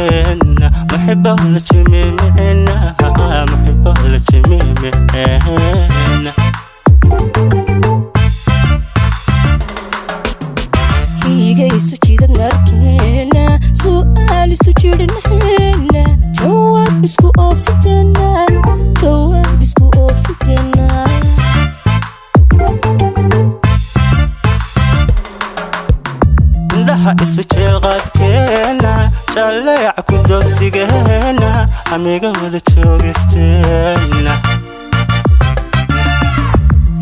Jirkeena muxiba la jimimicena, muxiba la jimimicena. Hiiga isu jiidad markeena, su'aal isu jiidhanaheena, jawaab isku oofinteena, jawaab isku oofinteena. Indhaha isu jeel qabkeena, jaleeca ku dogsigeena, amiga wada joogisteena.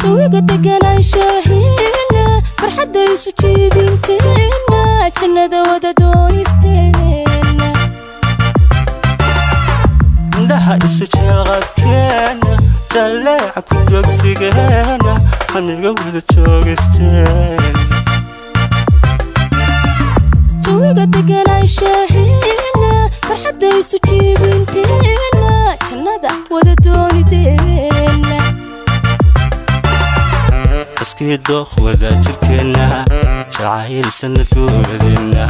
Jawiga deganaanshaheena, farxadda isu jiibinteena, jannada wada doonisteena. Indhaha isu jeel qabkeena, jaleeca ku dogsigeena, amiga wada joogisteena. Jawiga deganaanshaheena, farxadda isu jiibinteena, jannada wada doonideena. Xuskii dooq wada jirkeena, jacayl sanad guuradeenna.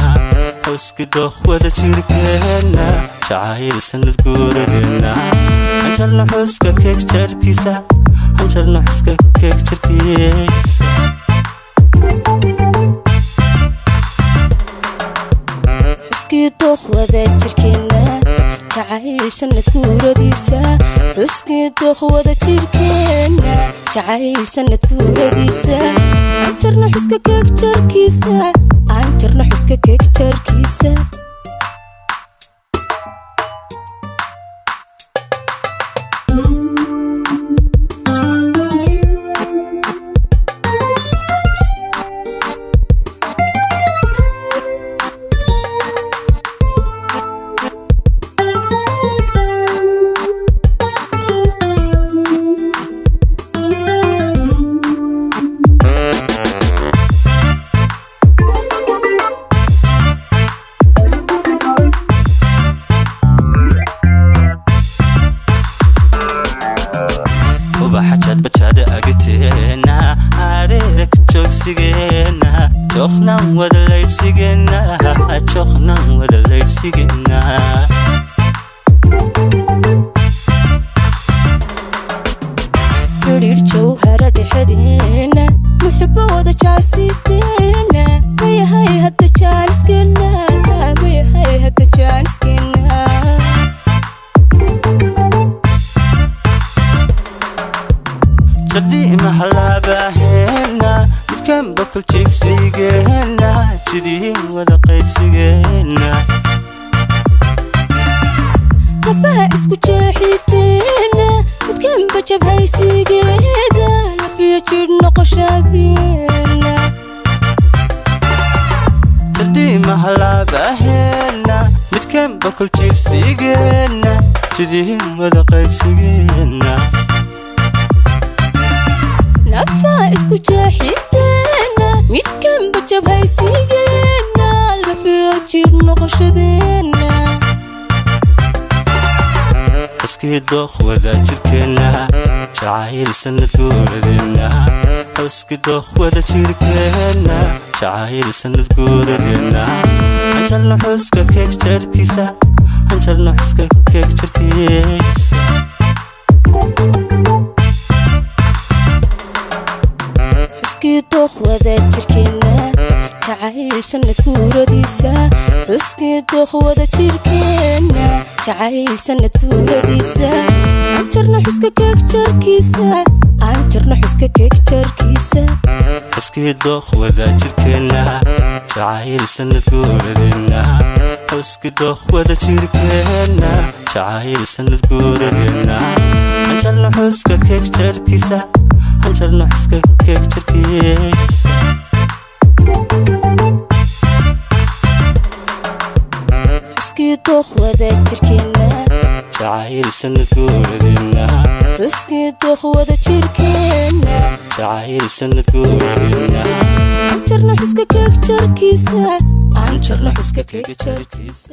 Xuskii dooq wada jirkeena, jacayl sanad guuradeenna. Hanjarna xuska keeg jarkiisa, hanjarna xuska keeg jarkiisa. Xuskii dooq wada jirkeena, jacayl sanad guuradiisa. Xuskii dooq wada jirkeena, jacayl sanad guuradiisa. Aan jarno xuska keeg jarkiisa, aan jarno xuska keeg jarkiisa. Ubaxa jadbajaada agteena, hareera ka joogsigeena, jooqnan wada laydhsigeena, jooqnan wada laydhsigeena. Xidhiir jawhara dhexdeena, muxibo wada jaasideena, mayahay hadda jaaniskeena, mayahay hadda jaaniskeena. Jadiima halaabaheena, midkan bokol jiibsigeena, jidiin wada qaybsigeena. Lafaha isku jeexideena, midkanba jabhaysigeeda, lafiyo jidh noqoshadeena. Jadiima halaabaheena, midkan bokol jiibsigeena, jidiin wada qaybsigeena. Nafaha isku jeexideena, midkanba jabhaysigeena, lafiyo jidh noqoshadeena. Xuskii dooq wada jirkeena, jacayl sanad guuradeenna. Xuskii dooq wada jirkeena, jacayl sanad guuradeenna. Hanjarna xuska keeg jarkiisa, hanjarna xuska keeg jarkiisa. Xuskii dooq wada jirkeena, jacayl sanad guuradiisa. Xuskii dooq wada jirkeena, jacayl sanad guuradiisa. Aan jarno xuska keeg jarkiisa, aan jarno xuska keeg jarkiisa. Xuskii dooq wada jirkeena, jacayl sanad guuradeenna. Xuskii dooq wada jirkeena, jacayl sanad guuradeenna. Hanjarna xuska keeg jarkiisa, hanjarna xuska keeg jarkiisa. Xuskii dooq wada jirkeena, Jacayl sanad guuradeenna. Xuskii dooq wada jirkeena, Jacayl sanad guuradeenna. Aan jarno xuska keeg jarkiisa, aan jarno xuska keeg jarkiisa.